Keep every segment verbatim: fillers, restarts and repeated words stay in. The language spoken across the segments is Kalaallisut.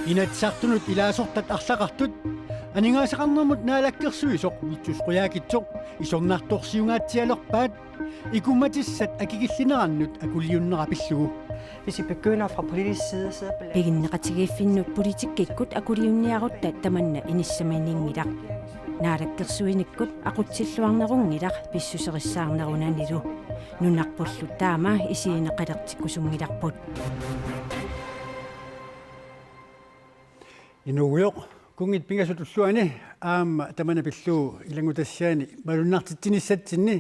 Inatsisartunut ilaasortat arlaqartut aningaasaqarnermut naalakkersuisoq Vittus Qujaukitsoq isornartorsiungaatsialerpaat, ikummatissat akikillinerannut akuliunnera pillugu. Hvis vi begynder fra politisk side, så Piginneqatigiiffinnut politikkikkut akuliunniarutta tamanna inissaminninngilaq. Naalakkersuinikkut aqutsilluarnerunngilaq pissuserissaarnerunanilu. Nunarpullu taama isigineqalertikkusunngilarput. Inuugujoq, kunngit pingasut ulluanni aamma tamanna pillugu ilanngutassiaani malunnartitsinissatsinni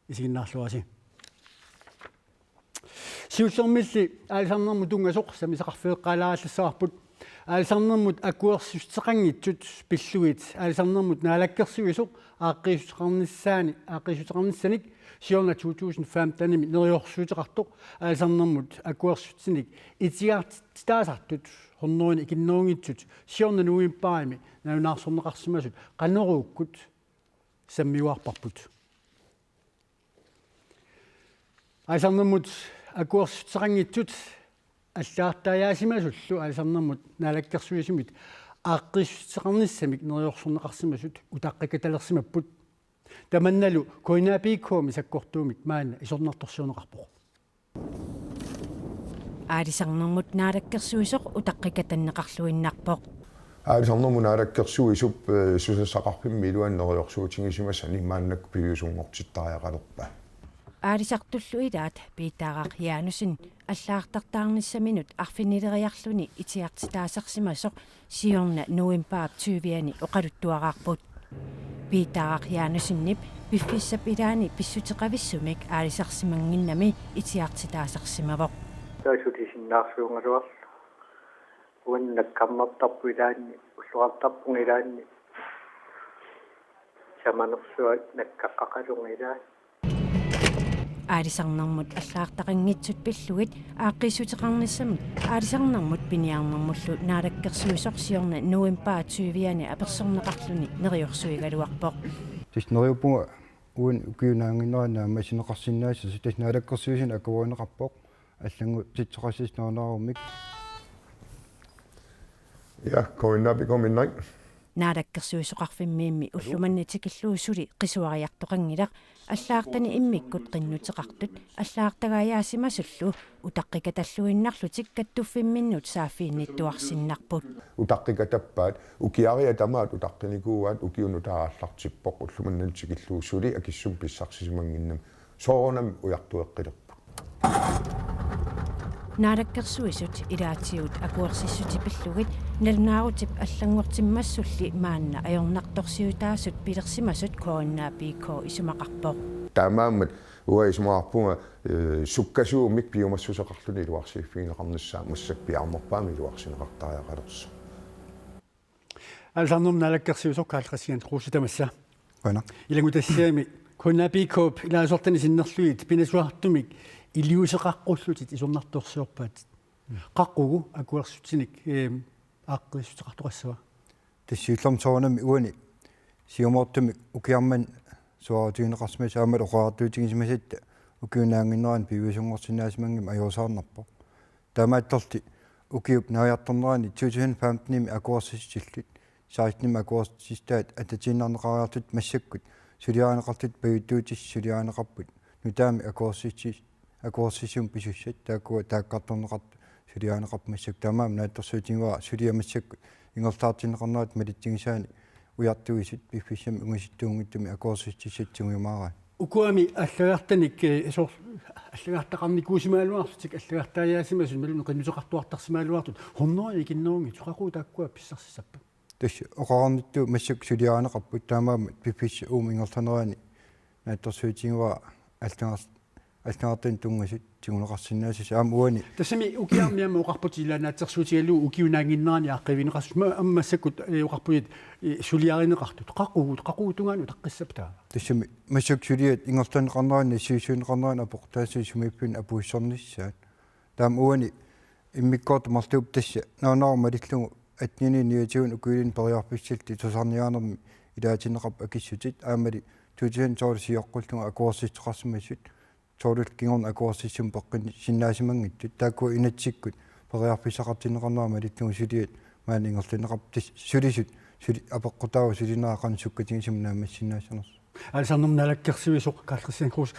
isiginnaarluarisi. Siullermilli aalisarnermut tunngasoq sammisaqarfigeqqaalaarallassavarput. Aalisarnermut akuersissuteqanngitsut pillugit aalisarnermut naalakkersuisoq aaqqiissuteqarnissaani, aaqqiissuteqarnissanik siorna to tusind femten-imi neriorsuuteqartoq aalisarnermut akuersissutinik itigartitaasartut hundrede ikinnerunngitsut siorna novembarimi nalunaarsorneqarsimasut Qanoruukkut sammiuarparput. Aalisarnermut akuersissuteqanngitsut allagartaajaasimasullu aalisarnermut naalakkersuisumit aaqqiissuteqarnissamik neriorsorneqarsimasut utaqqikatalersimapput. Tamannalu K N A P K-mi sakkortuumik maanna isornartorsiorneqarpoq. Aalisarnermut naalakkersuisoq utaqqikatanneqarluinnarpoq. Aalisarnermut naalakkersuisup, eh, susassaqarfimmi iluani neriorsuutigisimasani maannakkut piviusunngortittariaqalerpaa. Aalisartullu ilaat Piitaaraq Jaanussen allagartartaarnissaminut arfinileriarluni itigartitaasarsimasoq siorna novembarip tyve-ani oqaluttuaraarput. Piitaaraq Jaanussennip piffissap ilaani pissuteqavissumik aalisarsimannginnami itigartitaasarsimavoq. Taava sulisinnaarsuugaluarlu. Uannut nakkarnartarpunga ilaanni, ulloqartarpunga ilaanni. Samanersuaq nakkaqqaqalunga ilaanni. Aalisarnermut allagartaqanngitsut pillugit aaqqiissuteqarnissamut aalisarnermut piniarnermullu naalakkersuisoq siorna novembarip tyve-ani apersorneqarluni neriorsuigaluarpoq. Tassa neriuppunga uani ukiup naannginnerani naammassineqarsinnaassasoq, tassa naalakkersuisuni akuerineqarpoq allanngortitseqassasoq nalunaarummik. Ja, K N A P K-minnaq. Naalakkersuisoqarfimmiimmi ulloq manna tikillugu suli qisuariartoqanngilaq, allagartani immikkut qinnuteqartut allagartagaajaasimasullu utaqqikatalluinnarlutik kattuffimminnut saaffiginnittuarsinnarput. Utaqqikatappaat, ukiariat tamaat utaqqinikuuaat, ukiunut aallartippoq, ulloq manna tikillugu suli akissumik pissarsisimannginnami. Soorunami ujartueqqilerput. Naalakkersuisut ilaatigut akuersissutit pillugit nalunaarutip allanngortimmassulli maanna ajornartorsiutaasut pilersimasut K N A P K isumaqarpoq. Taamaammat uanga isumaqarpunga, eh, sukkasuumik piumassuseqarluni iluarsiiffigineqarnissaa, massakkut piaarnerpaamik iluarsineqartariaqalersoq. Aalisarnermut naalakkersuisoq Karl Kristian Kruse, tamassa. Qujanaq. Ilanngutassiami K N A P K-p ilaasortanik sinnerlugit pinasuartumik iliuuseqaqqullutit isornartorsiorpaat. Qaqugu akuersissutinik, eem, aaqqiissuteqartoqassava? Tassa siullermik soorunami uani siumoortumik ukiarmanna suaarutigineqarsimasoq aammalu oqariartuutigisimasatta ukiup naannginnerani piviusunngorsinnaasimannginnami ajuusaarnarpoq. Taamaattorli ukiup naajartornerani to tusind femten-imi akuersissutillit, seksten-imi akuersissutaat atatiinnarneqariarlutik massakkut suliarineqartut pajuttuutissat suliarineqarput. Nutaamik akuersissu-, akuersissummik pisussat taakkua taakkartorneqartut suliarineqarput massakkut. Taamaammat naatsorsuutigivara suliat massakkut ingerlaartinneqarnerat malitsigisaanik ujartuisut piffissami ungasittuunngitsumi akuersissutissatut tigujumaaraat. Ukuami allagartanik, eh, soor-, allagartaqarnikuusimagaluarlutik allagartaajaasimasut imaluunniit qinnuteqartuartarsimagaluartut hundrede ikinnerunngitsut, qaqugu taakkua pissarsissappat? Tassa oqarnittut massakkut suliarineqarput, taamaammat piffissap uuma ingerlanerani naatsorsuutigivara allagar-, allagartanik tunngasut tiguneqarsinnaasut aamma uani. Tassami ukiarmi aamma oqarputit ilaa naatsorsuutigalugu ukiup naannginnerani aaqqiivigineqarsimasoq, aamma massakkut, eh, oqarputit, eh, suliarineqartut. Qaqugu, qaqugu tungaanut utaqqissappat taava? Tassami massakkut suliat ingerlanneqarnerani, nassiussuunneqarnerani aportaasut sumiiffinni apuussornissaat. Taama uani immikkoortoq marluupput, tassa nalunaarut malillugu atteninik niogtyvenik ukiulinnut periarfissallutik tusarniaanermi ilaatinneqarput akissutit, aammali to tusind tolv sioqqullugu akuersissuteqarsimasut, tolvip kingorna akuersissummik peqqissinnaasimanngittut, taakkua inatsikkut periarfissaqartinneqarnera malillugu suliat maani ingerlanneqarpoq, tassa sulisut suli apeqqutaavoq sulinera qanoq sukkatigisumik naammassisinnaassanersoq. Aalisarnermut naalakkersuisoq Karl-Kristian Kruse,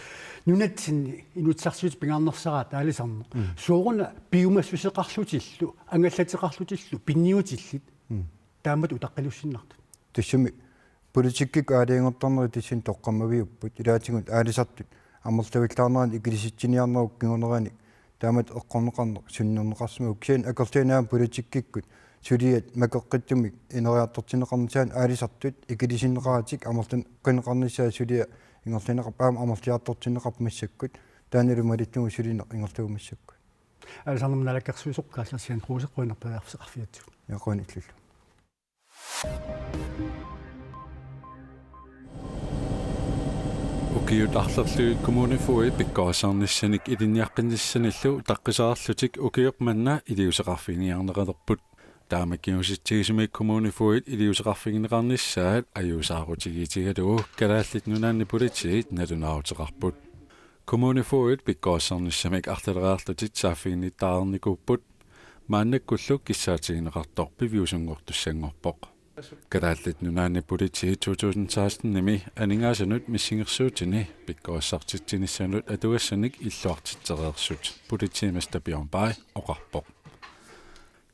nunatsinni inuussutissarsiutit pingaarnersaraat aalisarneq. Mm. Sooruna piumassuseqarlutillu, angallateqarlutillu, pinniutillit. Mm. Taamatut utaqqilussinnartut. Tassami politikkikkut aalajangertarnerit tassani toqqammaviupput, ilaatigut aalisartut amerlavillaarnerannik ikilisitsiniarnerup kingunerannik taamatut eqqorneqarneq sunnerneqarsimavoq, kisianni akerlianik aamma politikkikkut suliat makeqqittumik ineriartortinneqarnissaat aalisartut ikilisinneqaratik amerlaneqarnissaat suliaq ingerlanneqarpoq, aamma amerliartortinneqarpoq massakkut, taannalu malillugu sulineq ingerlavoq massakkut. Aalisarnermut naalakkersuisoq Karl-Kristian Kruse, qujanaq periarfissaqarfigatsigut. Ja, qujanaq illillu. Ukiut arlallit kommunefogedit pikkorissarnissanik ilinniaqqinnissanillu utaqqisaarlutik ukioq manna iliuuseqarfiginiarneqalerput. Taama kingusitsigisumik kommunefogedit iliuuseqarfigineqarnissaat ajuusaarutigiitigalugu Kalaallit Nunaanni Politiit nalunaaruteqarput. Kommunefogedit pikkorissarnissamik arlaleriarlutik saaffiginnittaareernikuupput, maannakkullu kissaatigineqartoq piviusunngortussanngorpoq. Kalaallit Nunaanni Politiit to tusind seksten-imi aningaasanut missingersuutini pikkorissartitsinissanut atugassanik illuartitsereersut politimester Bjørn Bay oqarpoq.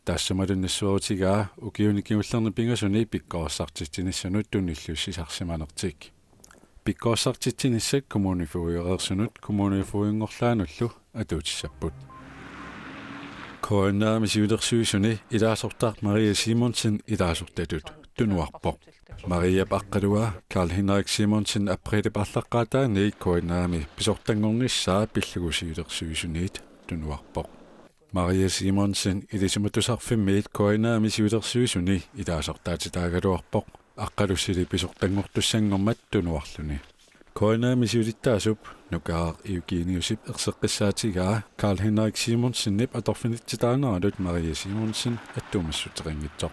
Taassumalu nassuerutigaa ukiuni kingullerni pingasuni pikkorissartitsinissanut tunilluussisarsimanertik. Pikkorissartitsinissat kommunefogedereersunut kommunefogedinngorlaanullu atuutissapput. K N R-mi siulersuisuni ilaasortaq Maria Simonsen ilaasortatut tunuarpoq. Mariap aqqalua Karl Henrik Simonsen aprilip aallaqqaataani K N R-mi pisortanngornissaa pillugu siulersuisuniit tunuarpoq. Maria Simonsen Ilisimatusarfimmiit K N R-mi siulersuisuni ilaasortaatitaagaluarpoq, aqqalussili pisortanngortussanngormat tunuarluni. K N R-mi siulittaasup Nukaaq Eugeniusip erseqqissaatigaa Karl Henrik Simonsenip atorfinitsitaanerallu Maria Simonsen attuumassuteqanngitsoq.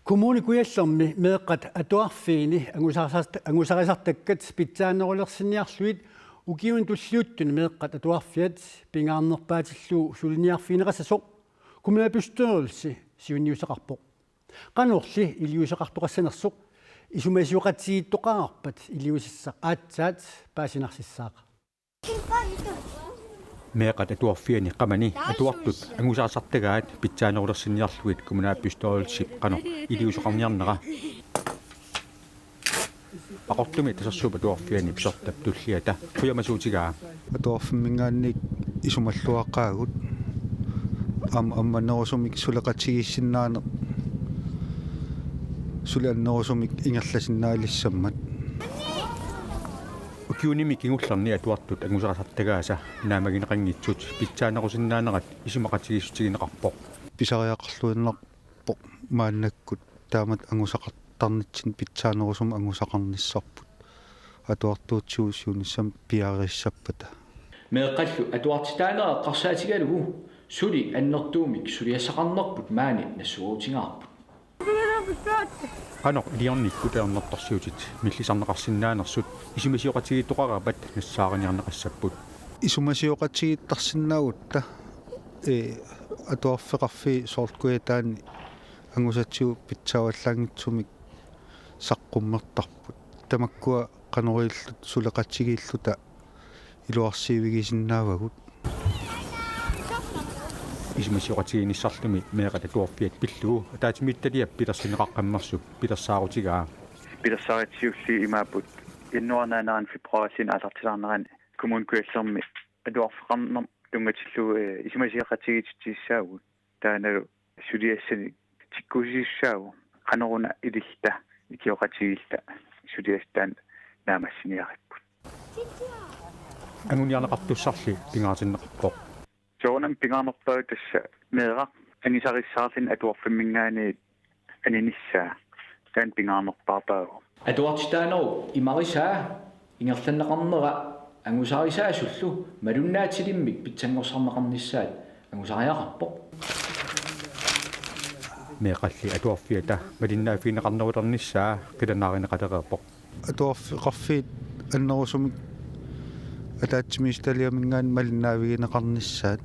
Kommune Kujallermi meeqqat atuarfiini angusarisart-, angusarisartakkat pitsaanerulersinniarlugit ukiuni tulliuttuni meeqqat atuarfiat pingaarnerpaatillugu suliniarfigineqassasoq kommunalbestyrelsi siunniussaqarpoq. Qanorli iliuuseqartoqassanersoq isumasioqatigiittoqarpat iliuusissaq aatsaat paasinarsissaaq. Meeqqat atuarfianni qamani atuartut angusarisartagaat pitsaanerulersinniarlugit kommunalbestyrelsip qanoq iliuuseqarniarnera Qaqortumi Tasersuup atuarfiani pisortap tulliata qujamasuutigaa. Atuarfimminngaanniit isumalluaqaagut. Aamma ammanerusumik suleqatigiissinnaaneq suli annerusumik ingerlasinnaalissammat. Ukiunimi kingullerni atuartut angusarisartagaasa naammagineqanngitsut pitsaanerusinnaanerat isumaqatigiissutigineqarpoq. Pisariaqarluinnarpoq maannakkut taamatut angusaqartarnitsinni pitsaanerusumik angusaqarnissarput. Atuartuutigut siunissami piareersarpata. Meeqqallu atuartitaanera eqqarsaatigalugu suli annertuumik suliassaqarnerput maani nassuerutigaarput. Qanoq iliornikkut ajornartorsiutit millisarneqarsinnaanersut isumasioqatigiittoqarpat nassaariniarneqassapput. Isumasioqatigiittarsinnaagutta, ee, atuarfeqarfiit soorlu Kujataani angusatigut pitsaavallaanngitsumik saqqummertarput. Tamakkua qanoq ililluta suleqatigiilluta iluarsiivigisinnaavagut. Isumasioqatigiinnissarlumi meeqqat atuarfiat pillugu ataatsimiititaliap pilersinneqaqqammersup pilersaarutigaa. Pilersaarutit siulliit imaapput: januaarip naanerani februaarip aallartilaarnerani Kommune Kujallermi atuarfeqarnermut tunngatillugu, ee, isumasioqatigiissutissaagut. Taannalu suliassanik tikkuussissaavoq, qanoruna ililluta ikioqatigiilluta suliassat taanna naammassiniaripput. Anguniarneqartussarli pingaarutinneqarpoq. Soorunami pingaarnerpaavoq tassa meeraq anisarissaarluni atuarfimminngaanniit aninissaa. Taanna pingaarnerpaavoq. Atuartitaanerup imarisaa ingerlanneqarnera angusarisaasullu malunnaatilimmik pitsanngorsarneqarnissaat angusariaqarpoq. Meeqqalli atuarfiata malinnaaffigineqarnerulernissaa qilanaarineqalereerpoq. Atuarfeqarfiit annerusumik ataatsimiititaliaminngaanniit malinnaavigineqarnissaat.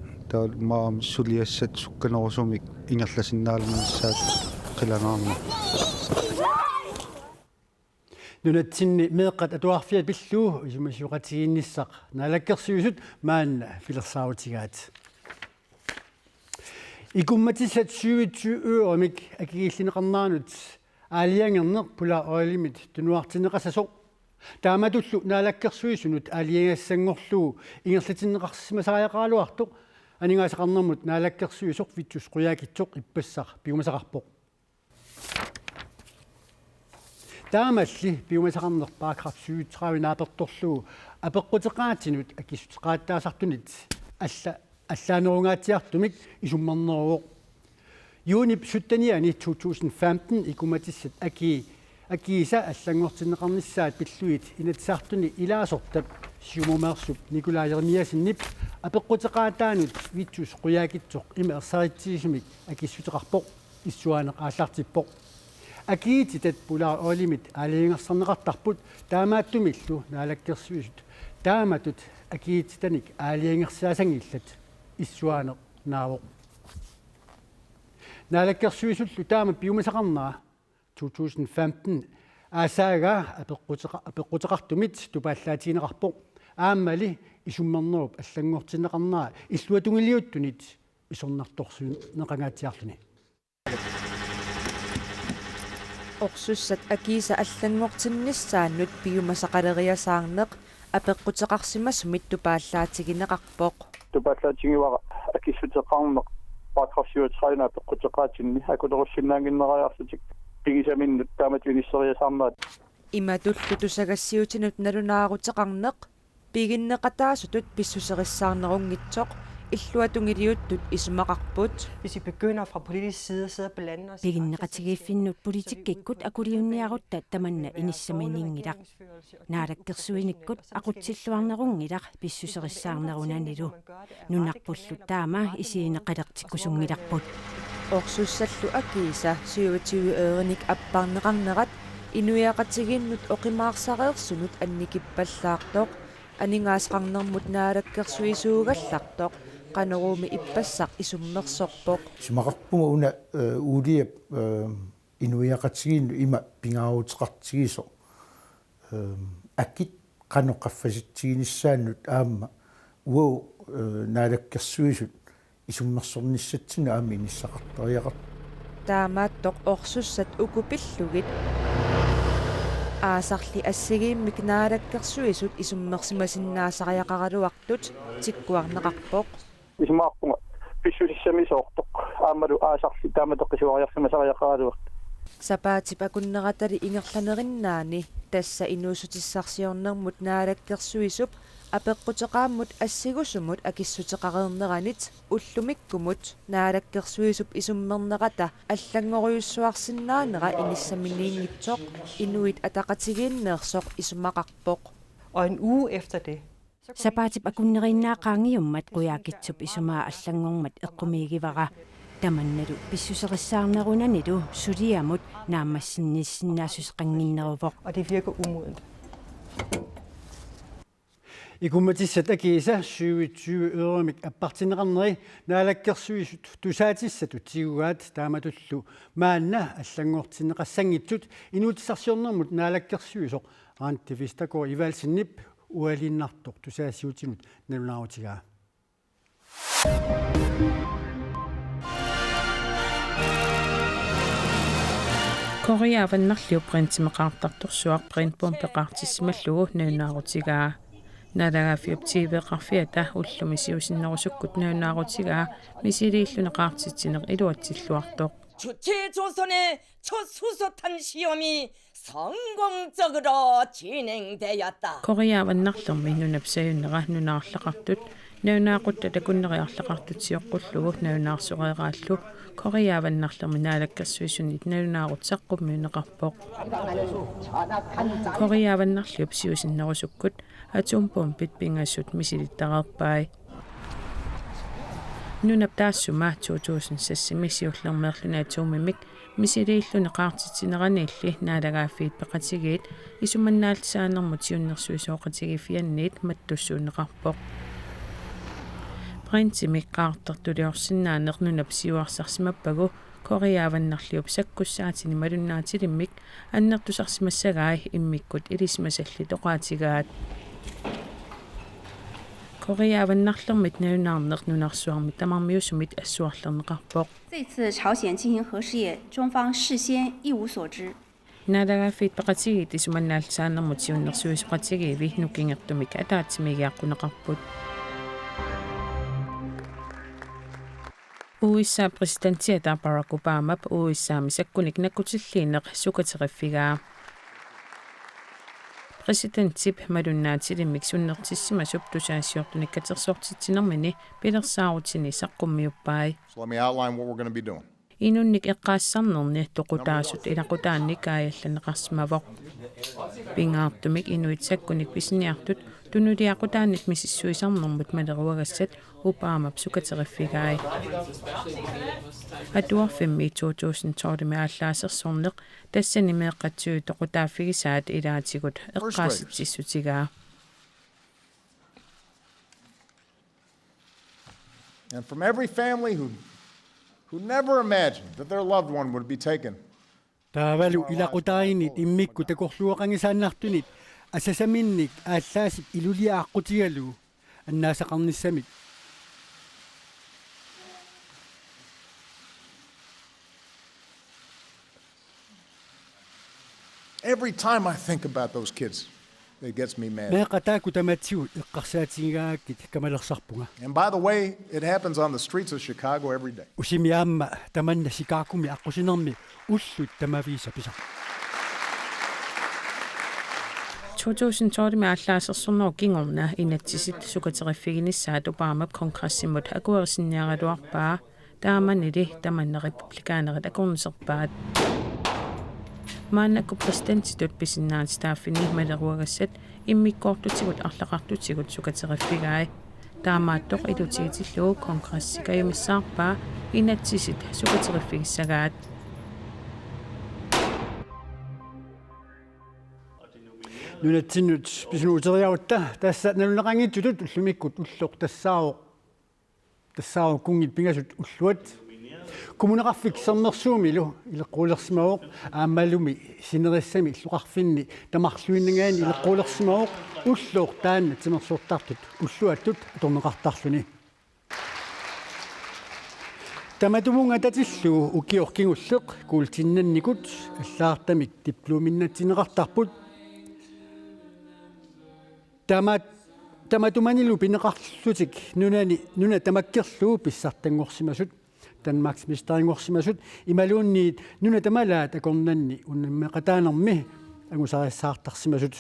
Maam suliassat sukkanerusumik ingerlasinnaalernissaat qilanaarneq. Nunatsinni meeqqat atuarfiat pillugu isumasioqatigiinnissaq Naalakkersuisut maanna pilersaarutigaat. Ikummatissat syvogtyve euromik akigiillineqarneranut aalajangerneq Polar Oilimit tunuartinneqassasoq. Taamatullu Naalakkersuisunut aalajangissanngorlugu ingerlatinneqarsimasariaqaraluartoq aningaasaqarnermut naalakkersuisoq Vittus Qujaukitsoq ippassaq piumasaqarpoq. Taamalli piumasaqarneq paragraf syvogtredive naapertorlugu apeqquteqaatinut akissuteqaattaasartunit alla-, allaanerungaatsiartumik isummerneruvoq. Juunip syttenianni to tusind femten ikummatissat aki-, akiisa allanngortinneqarnissaat pillugit Inatsisartuni ilaasortap Siumumeersup Nikolaj Jeremiassenip apeqquteqaataanut Vittus Qujaukitsoq ima ersaritsigisumik akissuteqarpoq, issuaaneq aallartippoq. Akiititat Polar Oilimit aalajangersarneqartarput, taamaattumillu Naalakkersuisut taamatut akiititanik aalajangersaasanngillat, issuaaneq naavoq. Naalakkersuisullu taama piumasaqarnera to tusind femten aasaagaa apeqquteqa-, apeqquteqartumit tupaallaatigineqarpoq. Aammali isummernerup allanngortinneqarnera illuatungiliuttunit isornartorsiuunneqangaatsiarluni. Orsussat akiisa allanngortinnissaannut piumasaqaleriasaarneq apeqquteqarsimasumit tupaallaatigineqarpoq. Tupaallaatigivara akissuteqarneq paragraf syvogtredive apeqquteqaatinni akulerussinnaaginneriarlutik pigisaminnut taamatut inisseriasaarnerat. Imatullu tusagassiuutinut nalunaaruteqarneq piginneqataasutut pissuserissaarnerunngitsoq illuatungiliuttut isumaqarput. Hvis vi begynder fra politisk side at sidde og blande os i Piginneqatigiiffinnut politikkikkut akuliunniarutta tamanna inissaminninngilaq. Naalakkersuinikkut aqutsilluarnerunngilaq pissuserissaarnerunanilu. Nunarpullu taama isigineqalertikkusunngilarput. Orsussallu akiisa syvogtyve ørenik apparneqarnerat inuiaqatigiinnut oqimaarsareersunut annikippallaartoq, aningaasaqarnermut naalakkersuisuugallartoq Qanoroomi ippassaq isummersorpoq. Isumaqarpunga una, eh, Uuliap, eh, inuiaqatigiinnut ima pingaaruteqartigisoq, eh, akit qanoq qaffasitsiginissaannut aamma uagut, eh, Naalakkersuisut isummersornissatsinnut aamma inissaqartariaqartoq. Taamaattoq orsussat uku pillugit aasarli assigiimmik Naalakkersuisut isummersimasinnaasariaqaraluartut tikkuarneqarpoq. Isumaqarpunga pissusissamisoortoq aammalu aasarli taamatut qisuariarsimasariaqaraluartoq. Sapaatip akunneratali ingerlanerinnaani tassa inuussutissarsiornermut Naalakkersuisup apeqquteqaammut assingusumut akissuteqareerneranit ullumikkumut Naalakkersuisup isummernerata allanngorujussuarsinnaanera inissaminninngitsoq Inuit Ataqatigiinneersoq isumaqarpoq. Og en uge efter det, Sapaatip akunneriinnaat qaangiummat Qujaukitsup isumaa allanngormat eqqumiigivara. Tamannalu pissuserissaarnerunanilu suliamut naammassinniissinnaassuseqannginneruvoq. Og det virker umodent. Ikummatissat akiisa syvogtyve euromik appartinneqarneri Naalakkersuisut tusaatissatut tigugaat, taamatullu maanna allanngortinneqassanngitsut inuutissarsiornermut naalakkersuisoq Randi Vestergaard Evaldsenip ualiinnartoq tusagassiuutinut nalunaarutigaa. Korea Avannarliup brintimeqaartartorsuaq brintimeqaartissimallugu nalunaarutigaa. Naalagaaffiup T V-qarfiata ullumi siusinnerusukkut nalunaarutigaa misiliilluni qaartitsineq iluatsilluartoq. 주체조선의 초수소탄 시험이 성공적으로 진행되었다. Korea Avannarlermi nunap sajunnera nuna arlaqartut, nalunaaquttat akunneri arlaqartut sioqqullugu nalunaarsoreeraallu Korea Avannarlermi Naalakkersuisunit nalunaarut saqqummiunneqarpoq. Korea Avannarliup siusinnerusukkut atombombit pingasut misilittareerpai. Nunap taassuma to tusind seksimi siullermeerluni atomimik misiliilluni qaartitsineraniilli naalagaaffiit peqatigiit isumannaallisaanermut siunnersuisoqatigiiffianniit mattussuunneqarpoq. Printimik qaartartuliorsinnaaneq nunap siuarsarsimappagu Korea Avannarliup sakkussaatini malunnaatilimmik annertusarsimassagai immikkut ilisimasallit oqaatigaat. Korea Avannarlermit nalunaarneq nunarsuarmi tamarmiusumit assuarlerneqarpoq. 这次朝鲜进行核试验，中方事先一无所知。 Naalagaaffiit Peqatigiit isumannaallisaanermut siunnersuisoqatigiivi nukingertumik ataatsimiigiaqquneqarput. U S A præsidentiata Barack Obamap U S A-mi sakkunik nakkutilliineq sukateriffigaa. Præsidentip malunnaatilimmik sunnertissimasup tusagassiortunik katersortitsinermini pilersaarutini saqqummiuppai. So let me outline what we're going to be doing. Inunnik eqqaasisarnerni toqutaasut ilaqutaannik kaajallanneqarsimavoq. Pingaartumik inuit sakkunik pisiniartut tunuliaqutaannit misissuisarnermut maleruagassat Obamap sukateriffigai. Atuarfimmi to tusind tolvimi aallaasersorneq tassani meeqqat syv toqutaaffigisaat ilaatigut eqqaasitsissutigaa. And from every family who, who never imagined that their loved one would be taken. Taavalu ilaqutariinnit immikkut takorluueqanngisaannartunit asasaminnik aallaasip ilulia aqqutigalugu annaasaqarnissamik. Every time I think about those kids, it gets me mad. Meeqqat taakku tamatigut eqqarsaatigigaangakkit kamalersarpunga. And by the way, it happens on the streets of Chicago every day. Usimi aamma tamanna Chicagomi aqqusinermi ullut tamaviisa pisaq. To tusind tolvimi aallaasersornerup kingorna inatsisit sukateriffiginissaat Obamap kongressimut akuerisinniaraluarpaa, taamanili tamanna republikanerit akornuserpaat. Maannakkut præsidentitut pisinnaatitaaffini maleruagassat immikkoortutigut arlaqartutigut sukateriffigai. Taamaattoq ilutigitillugu kongressi kajumissaarpaa inatsisit sukateriffigissagaat. Nunatsinnut pisunuuteriarutta tassa naluneqanngitsutut ullumikkut ulloq tassaavoq, tassaavoq kunngit pingasut ulluat. Kommuneqarfik Sermersuumilu ileqquulersimavoq aammalumi sinerissami illoqarfinni tamarluinnangaanni ileqquulersimavoq ulloq taanna timersortartut ulluattut atorneqartarluni. Tamatumunnga atatillugu ukioq kingulleq kuultinnannikut allagartamik diplominnatsineqartarput. Tama-, tamatumanilu pineqarlutik nunani, nuna tamakkerlugu pissartanngorsimasut, Danmarksmesterinngorsimasut imaluunniit nuna tamalaat akornanni unammeqataanermi angusarissaartarsimasut.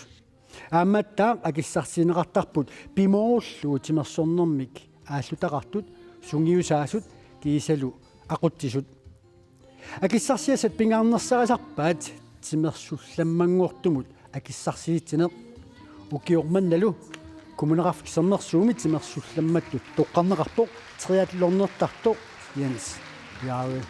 Aammattaaq akissarsiineqartarput pimoorullugu timersornermik aallutaqartut sungiusaasut kiisalu aqutsisut. Akissarsiassat pingaarnersarisarpaat timersullammanngortumut akissarsiitsineq. Ukioq mannalu Kommuneqarfik Sermersuumi timersullammattut toqqarneqarpoq triathlonertartoq Jens Bjerge.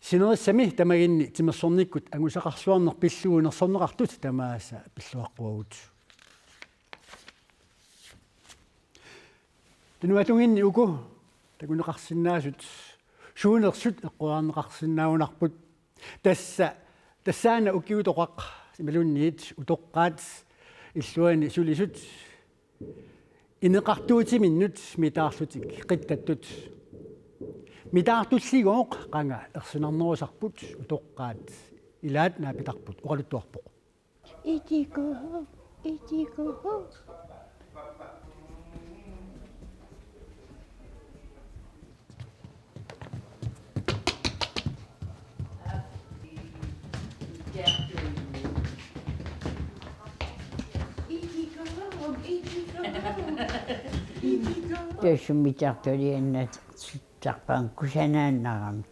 Sinerissami tamaginni timersornikkut angusaqarluarneq pillugu nersorneqartut tamaasa pilluaqquagut. Tunuatunginni uku takuneqarsinnaasut suunersut eqqoriarneqarsinnaagunarput. Tassa, tassaana ukiutoqaq imaluunniit utoqqaat illuanni sulisut ineqartuutiminnut mitaarlutik qittattut. Mitaartulligooq qanga ersinarnerusarput utoqqaat ilaat naapitarput oqaluttuarpoq. Itiku, itiku. Tassa mitaartuliannartarpaan kusanaannarami.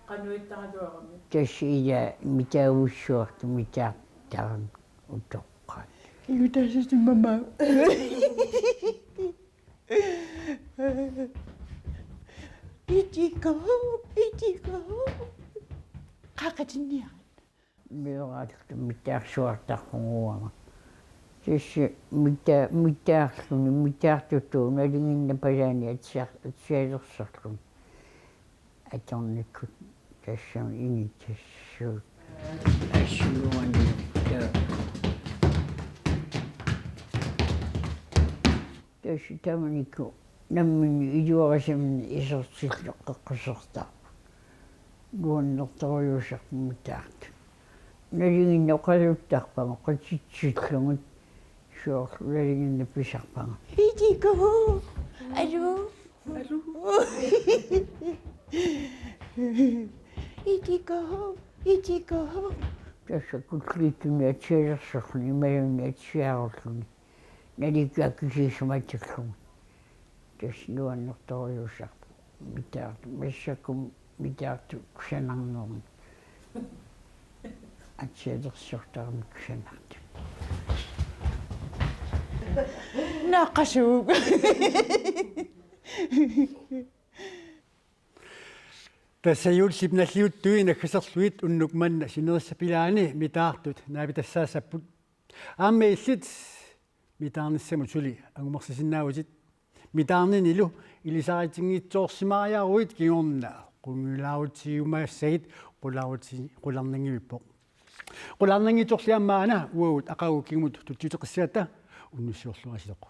Qanuittaraluarami. Tassa ila mitaavussuartut mitaartarami utoqqaat. Ilutaasisimama. Itiko, itiko. Qaqatinniarit. Mioraatikka mitaarsuartarpunguama. Tassa mita-, mitaarluni, mitaartutut nalinginnapalaani atsiar-, atsialersorluni. Atornikkut tassami inittassuut. Assut nuannertaa. Tassa tamanikuuvoq nammineq iluarisaminnik isertillunga qeqqusertaarput. Nuannertorujussuusarput mitaartut. Nalinginnaasuttarpakka qitsitsillugit. Soorlu nalinginnaq pisarpakka. Itiko! Alu! Alu! Itiko! Itiko! Tassa kulliittunut atsialersorluni, imaluunniit atsiaarulluni. Nalikkut akisuusimatillugu. Tassa nuannertorujussuusarput. Mitaartut, massakkut mitaartut kusanarneq. Atsialersortarami kusanartut. Naqqasuuk. Tassa juullip nalliuttui naggaserlugit unnuk manna sinerissapilaani mitaartut naapitassaassaapput. Aamma illit mitaarnissamut suli angumersisinnaavutit. Mitaarninilu ilisaritinngitsoorsimariaruit kingorna qungujulaarutsiumassagit qularutsi-, qularnanngivippoq. Qularnanngitsorli aamma aana uagut aqagu kingumut tutsiuteqqissagatta unnussiorluarisiloq.